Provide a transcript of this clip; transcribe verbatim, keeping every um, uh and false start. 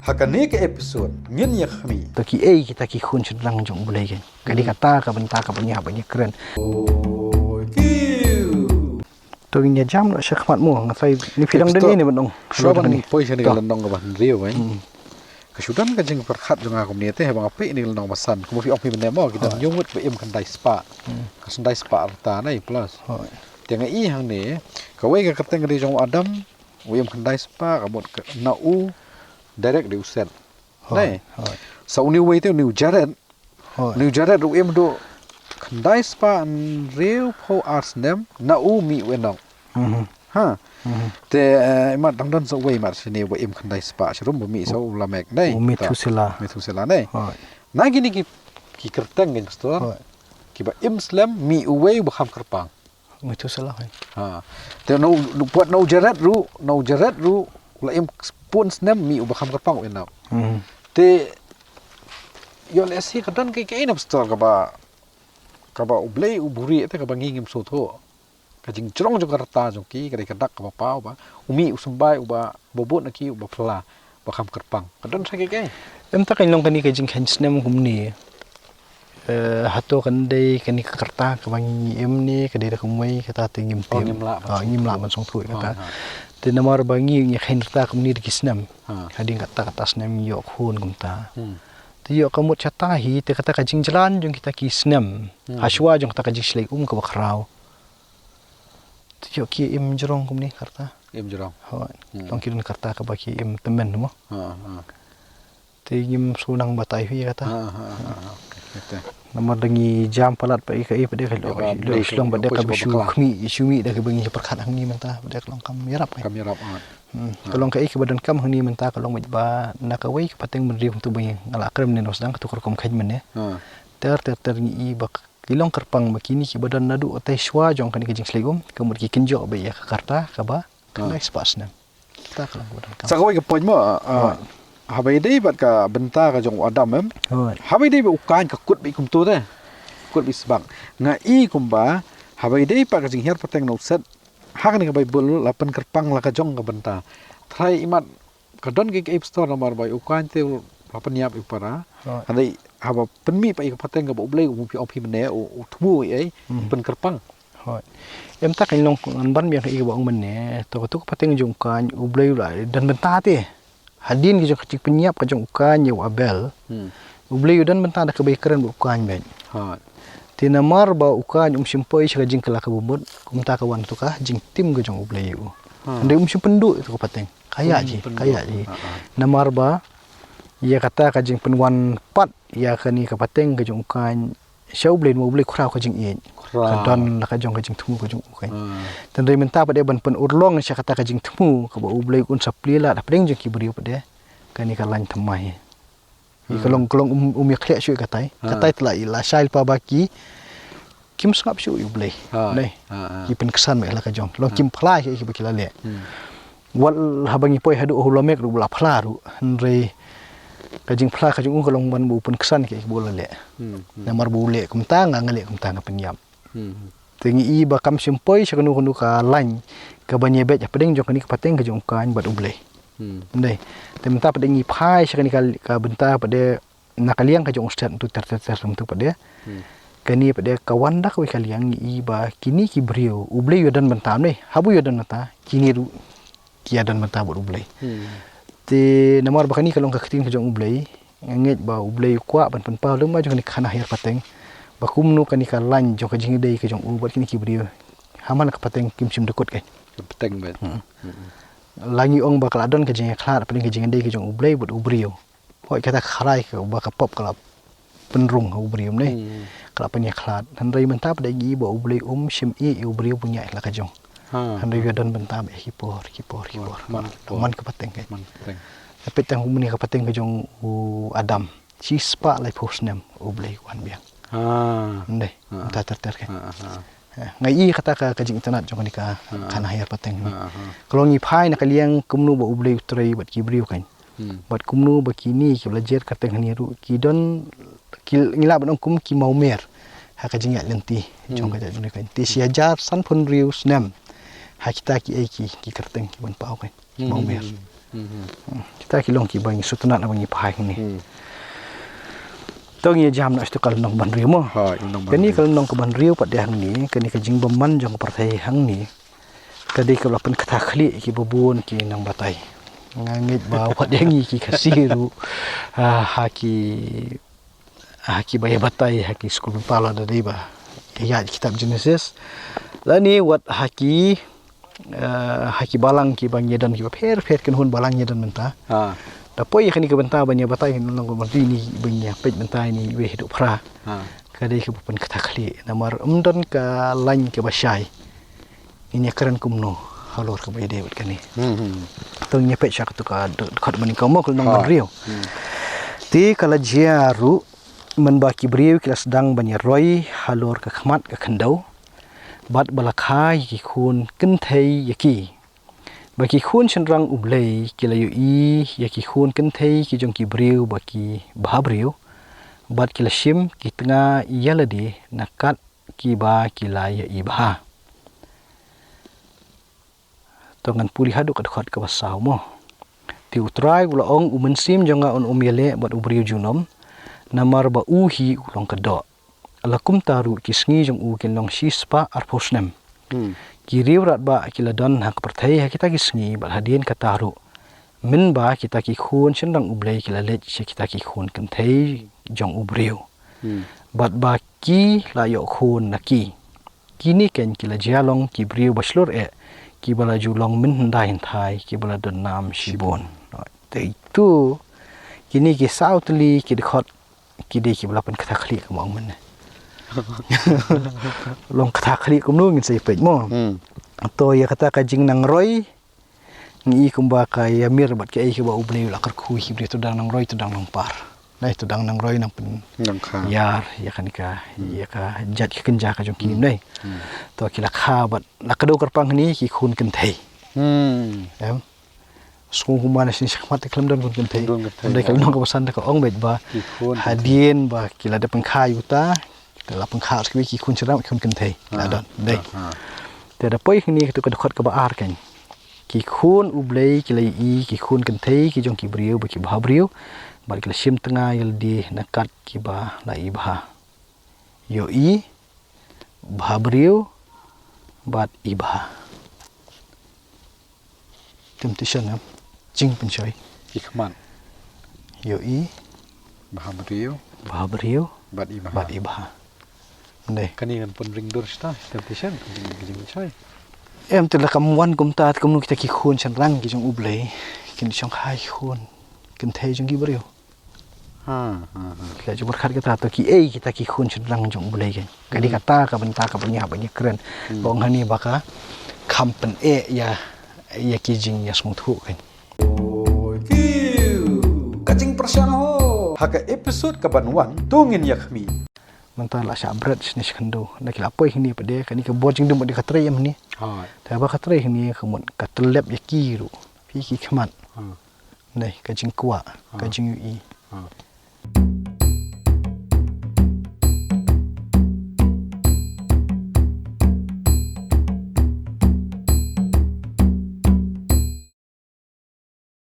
Ha kane ka episode ngin ïa khmih. To kiei kita ki khun shynrang jong U Blei kein? Ka dei kata ka bynta kaba ngi hap ban ïakren. To ngin ïa jam noh shakhmat mo, nga sa ïa phi dang don ne ban ong. Shuwa ban poi sha kane ka lynnong kaba hynriew, eh. Ka shu don ka jingpyrkhat jong nga kumne te, haba nga peit ïa kane ka lynnong ba san, kumba phi ong phi mynne mo, ki don hynñiew ngut ba im khyndai spah. Ka khyndai spah rta ne plus. Te nga i hangne, kawei ka kyrteng ka dei jong u Adam, u im khyndai spah, ka mut na u direct dei u Seth. Ne? Sa une uwei te, une u Jared, Hooid. Une u Jared ruh u im haduh khyndai spah hynriewphew ar snem, na u mih u Enok. Ha. Te, eh, imat dang don sa uwei imat shane ba im khyndai spah sharum ba mih sa u Lamek, ne? U Methuselah. Methuselah, ne? Hooid. Na kine ki, ki kyrteng kein, Pastor. Hooid. Kiba im slem, mih uwei uba kham kyrpang. Methuselah, eh. Ha. Te na u, na u, pat na u Jared ruh, na u Jared ruh, u la im bun snem, mih uba kham kyrpang u Enok. Te ïoh lehse ka don kaei kaei na, Pastor, kaba, kaba U Blei u buhrieh te kaba ngi ngim sngewthuh. Ka jingjrong jong ka rta jong ki, ka dei ka dak kaba paw ba u mih u symbai uba, uba bud na ki uba phylla, uba kham kyrpang. Ka don sa kaei kaei. Em, ta ka long kane ka jingkheiñ snem kumne. Eh, hato kan dei kane ka rta kaba ngi im ne ka dei da kumwei, kata te ngim tip. Ngim lah ban sngewthuh ïa kata. Te namar ba ngi, ngi kheiñ rta kumne da ki snem. Hadien kata, kata snem ngi ïoh khun kumta. Te ïoh ka mut shata hi, te kata ka jingjlan jong kita ki snem. Hashwa jong kata ka jingshlei um kaba khraw. Te ïoh ki im jrong kumne ka rta. Im jrong. Hooid. Long ki don ka rta kaba ki im tymmen mo. Te ngim shu nang batai hi kata. Namar da ngi jam palat pat ïa kaei pat de ka long, ka long pat de kaba shu khmih, shu mih da kaba ngi pyrkhat hangne mynta pat de ka long kam ïarap. Kam ïarap. Ka long kaei kaba donkam hangne mynta ka long ba na kawei ka pateng bynriew kumta ba ngi nga la kren ne, nong sdang katu ka rukom kheiñ mynne. Ter ter ter ngi i ba ki long kyrpang ba kine kiba don naduh katei shwa jong kane ka jingshlei um, ka mut ki kynjoh beit ïa ka rta kaba khyndai spah snem. Kata ka long kaba donkam. Sa kawei ka point mo, ah, haba ïadei bad ka bynta ka jong u Adam, em. Haba ïadei bad u Kain ka kut beit kumto te. Kut beit sbak. Nga i kumba haba ïadei bad ka jinghiar pateng na u Seth, ha kane ka Baibl la pynkyrpang la ka jong ka bynta. Trai imat ka don kaei kaei, Pastor, namar ba u Kain te la pynïap ïa u para. Hynrei haba pynmih pat ïa ka pateng kaba U Blei u, phi ong phi mynne, u, u thmu ei ei, pynkyrpang. Hooid. Em, ta ka long ngan ban biang ïa kaba ong mynne, to katu ka pateng jong u Kain, U Blei u la don bynta te. Hadien ka jong ka jingpynïap ka jong u Kain ïa u Abel. U Blei u don bynta da kaba ïakren bad u Kain beit. Te namar ba u Kain um shym poi sha ka jingkylla kaba mut, kumta ka wan tu ka jingtim ka jong U Blei ïa u. Hynrei um shym pynduh ïa tu ka pateng. Ka ïaid hi, ka ïaid hi. Namar ba ïa kata ka jingpynwan pat ïa kane ka pateng ka jong u Kain sha U Blei, namar U Blei u khraw ka jingïeit. Ka don la ka jong ka jingthmu ka jong u Kain. Tangba mynta pat de ban pynurlong sha kata ka jingthmu kaba U Blei un sa plie lad hapdeng jong ki briew pat de. Kane ka lain thymmai. Ka long, ka long um, um ïa khleh shuh ïa katai. Katai te la i la shai lypa ba ki kim sngap shuh ïa U Blei. Dei. Ki pynksan beit la ka jong. Long kim phla ïa kiba ki la leh. Wat haba ngi poi haduh u Lamek ruh ba la phla ruh. Hynrei ka jingphla ka jong u ka long ban ba u pynksan ïa kiba u la leh. Namar ba u leh kumta nga, nga leh kumta, nga pynïap. Te ngi i ba kam shym poi sha kano kano ka lain kaban ïabeit hapdeng jong kane ka pateng ka jong u Kain bad U Blei. Dei. Te mynta pat de ngi phai sha kane ka, ka bynta pat de na ka liang ka jong u Seth tu ter ter ter tu pat de. Kane pat de ka wan da kawei ka liang, ngi i ba kine ki briew U Blei u ïa don bynta ne. Haba u ïa don bynta kine ruh ki ïa don bynta bad U Blei. Te namar ba kane ka long ka ktien ka jong U Blei, nga ngeit ba U Blei u kwah ban pynpaw lem bad jong kane ka khana hiar pateng ba kumno kane ka lain jong ka jingïadei ka jong u bad kine ki briew ha man ka pateng kim shym da kut kein. Ka pateng beit. La ngi ong ba ka la don ka jingïakhlad hapdeng ka jingïadei ka jong U Blei bad u briew. Hooid, kata ka khlad kaba ka pop ka la pynrung ha u briew ne. Ka la pynïakhlad. Hynrei mynta pat de ngi i ba U Blei um shym ïeh ïa u briew ban ïaid la ka jong. Hynrei u ïa don bynta beit ha ki por, ki por, ki por. Man ka pateng kein. Peit tang kumne ka pateng ka jong u Adam. Shispah laiphew snem U Blei u wan biang. Dei. Mynta ter ter kein. Nga i kata ka, ka jingitynnad jong kane ka, ka khana hiar pateng ne. Ka long ngi phai na ka liang kumno ba U Blei u trei bad ki briew kein. Bad kumno ba kine kiba la jer kyrteng hangne ruh ki don, ki, ngi lah ban ong kum ki mawmer. ha ka jingïaid lynti jong ka jaitbynriew kan. Te shi hajar sanphew hynriew snem ha kita ki ei ki, ki kyrteng ki ban paw kan. Hmm. Mawmer. Hmm. Kita ki long ki ba ngi sngewtynnat ba ngi phai hangne. Hmm. To ngi jam na stu ka lynnong bynriew mo. Ha, lynnong bynriew. Kane ka lynnong ka bynriew pat de hangne, kane ka jingbymman jong ka pyrthei hangne. Ka dei kaba la pynkta khlieh ïa kiba bun ki nongbatai. Nga ngeit ba wat ïa ngi ki Khasi ruh, ah, ha ki, ha kiba ïa batai ha ki skul pynpaw la da dei ba ïa kitab Genesis. Lane wat ha ki, ah, ha ki balang kiba ngi don kiba pher pher, kynhun balang ngi don mynta. Ha. Da poi ïa kane ka bynta ba ngi ïa batai, ngi long ka bynta ine ba ngi ïa peit mynta ine iwei haduh phra. Ha. Ka dei kaba pynkta khlieh namar ym don ka lain kaba shai. Ngin ïa kren kumno halor kaba ïadei bad kane. Hmm, hmm. To ngin ïa peit sha katu ka dkhot ba nyngkong mo, ka lynnong bynriew. Hmm. Te ka la jia ruh mynba ki briew ki la sdang ban ïa roi halor ka khmat ka khyndew, bad ba la kha ïa ki khun kynthei ïa ki. Ba ki khun shynrang U Blei ki la ïohi ïa ki khun kynthei ki jong ki briew ba ki bhabriew, bad ki la shim ki tnga ïa lade na kat kiba ki la ïa-i bha. To ngan pule haduh ka dkhot kaba saw mo. Te U Trai u la ong, U Mynsiem jong nga un ym ïaleh bad u briew junom, namar ba u hi u long ka doh. La kumta ruh ki sngi jong u kin long shispah arphew snem. Hmm. Ki riew radbah ki la don ha ka pyrthei ha kita ki sngi, bad hadien kata ruh mynba kita ki khun shynrang U Blei ki la leit sha kita ki khun kynthei jong u briew. Hmm. Bad ba ki la ïoh khun na ki. Kine keiñ ki la jia long ki briew ba shlur eh, kiba la ju long mynhyndai hynthai, kiba la don nam shibun. Te itu, kine ki saw tylli ki dkhot ki dei kiba la pynkta khlieh kumba ong mynne. Long kta khlieh kumno ngin sa ïa peit mo. Hmm. To ïa kata ka jingnangroi, ngi i kumba ka ïamir bad kaei kaba U Blei u la kyrkhu ïa ki briew, to dang nangroi, to dang nangpar. Nai, to dang nangroi, nang pyn- Nang kha. Ïar ïa kane ka, hmm, ïa ka jait ka kynja ka jong ki, hmm, nai. Hmm. To ki la kha bad la kdew kyrpang hangne ki khun kynthei. Hmm. Em. Sngewbha na shisha khmat te khlem don khun kynthei. Khun kynthei. Ym dei ka lynnong kaba san te ka ong beit ba. Ki khun kynthei. Hadien ba ki la dep pynkha ïa uta, ki la pynkha sa kiwei ki khun shynrang, ki khun kynthei. Ki la don. Dei. Ah, ah. Te da poi hangne katu ka dkhot kaba ar keiñ. Ki khun U Blei ki la ïohi ki khun kynthei ki jong ki briew ba ki bhabriew, bad ki la shim tnga ïa lade na kat kiba la i bha. Ïohi, bhabriew, bad i bha. Temptation, em? Jingpynshoi. Ki khmat. Ïohi. Bhabriew. Bhabriew. Bad i bha. Bad i bha. Ym dei. Kane kan pynring dur shata, temptation, kan pynring jingpynshoi. Em, te lada kam wan kumta, te kumno kita ki khun shynrang ki jong U Blei kin shong ha ki khun kynthei jong ki briew. Ha, ha, ha. Ki la ju pyrkhat kata, to kiei kita ki khun shynrang jong U Blei keiñ. Ka dei, hmm, kata ka bynta kaba ngi hap ban ïa kren. Hmm. Ba ong hangne ba ka kham pyneh ïa, ïa ki jingïasngewthuh keiñ. Ka jingpyrshang ho. Ha ka episode kaban wan, to ngin ïa khmih. Mynta la shah bret shane shi khyndew. Lada ki la poi hangne pat de, kane ka bor jingdum pat de ka trei em hangne. Ha. Te ba ka trei hangne ka mut ka tyllep ïa ki ruh. Phi ki khmat. Ha. Nai, ka jingkwah, ka, ha, jingïohi. Ha.